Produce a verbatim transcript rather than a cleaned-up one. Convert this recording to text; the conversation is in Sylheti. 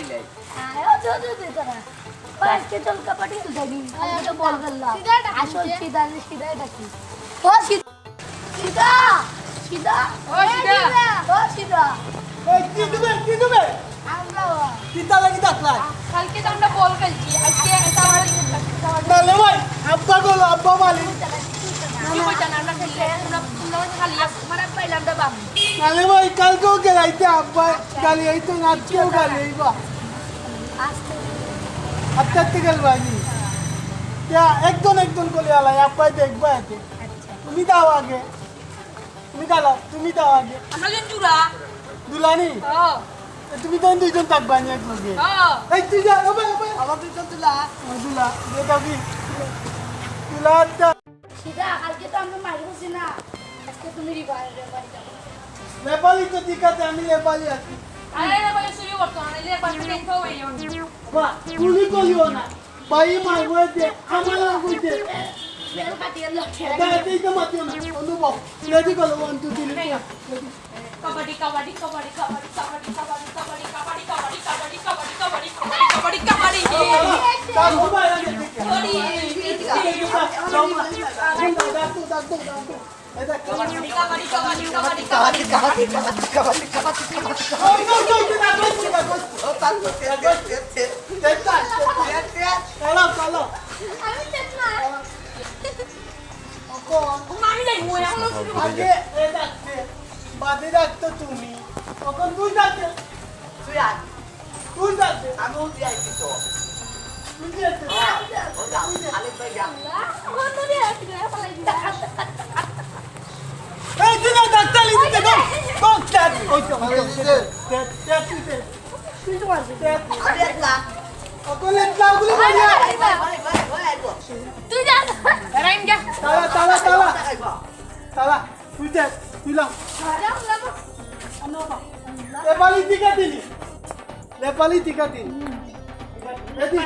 আয়, ও, যো, যো, যো, তারা। বাস কে চল, কাবাডি খেলতে যাবি। আমি তো বল করলাম। সিধা ডাকি আসল দে। সিধা, সিধা ডাকি। ও, সিধা। সিধা। সিধা। ও, সিধা। ও, সিধা। এই, কি দিবে, কি দিবে? আমরা ও। কিতা লাগি ডাকলা? কালকে তো আমরা বল খেলছি, আজকে একটা আমার নালে ভাই, আব্বা বলো, আব্বা মালিক। কি কইতা না, আমরা খেললে, তোমরা, তোমরা খালি এক, আমার আব্বা এলাম দা বাম। নালে ভাই, কালকেও গেলাইতে আব্বা গালি আইতো না, আজকেও গালি আইবা। আস্তে। আস্তে আস্তে গেল ভাই। ইয়া, একজন একজন করে আলাই, আব্বাই দেখবা এতে। তুমি দাও আগে। তুমি দাও, তুমি দাও আগে। আমরা দুজন জুড়া। দুলানি? ও। এ, তুমি তো দুইজন থাকবা নি এক লগে। ও। এই তুই যা, ও ভাই, ও ভাই। আমার দুইজন দুলা। ও দুলা, দে দাবি। দুলা আচ্ছা। সিধা, কালকে তো আমরা মারি বসি না। আজকে তুমি রিভার, রিভার যাও। লেপালি তো ঠিক আছে, আমি লেপালি আছি। আরে না ভাই, চুরি করতো না, নাইলে একবার চুরি করতে হবে, এই জন্য। বাবা, গুলি করিও না। ভাই মারবো দে, আমার লাগবো দে। বেল কাটিয়ে লটে। দে, দে, দে, মাতিও না। অনুভব, রেডি করো, one, two, three, four. Ready. Kabaddi, kabaddi, kabaddi. তার সবাই আগে দেখে। কাবাডি। এই দেখ, কাবাডি, কাবাডি, কাবাডি। ওই, ওই, ওই, ওই, ওই, ওই। ও, তার মধ্যে, তে, তে, তে। তে, তে, তে। চলো, চলো। আমি চেতনা। অখন ও, আমি যাই, মই এখন শুরু করি। আগে এ ডাকতে, বাদে ডাকতো তুমি। অখন তুই ডাকতে। তুই আয়। তুই ডাকতে। আমি উঠে আইছি তো। তুই ডাকতে। হ্যাঁ, ও যা, আলেক ভাই যা। ও তো রে, তুই পালাই দিলা। এই তুই না ডাকতে আলি দিতে, go, go, start। ওই তো, ওই তো, start, start, start। আমি একলা। অকলে একলা গুলি মারিয়া। ভাই, ভাই, ভাই, ভাই, আইবো। তুই যা। তালা, তালা, তালা। আইবো। তালা, তুই যা, তুই লা। যা, যা। নেপালি টিকা দিলি। নেপালি টিকা দিলি। রেডি?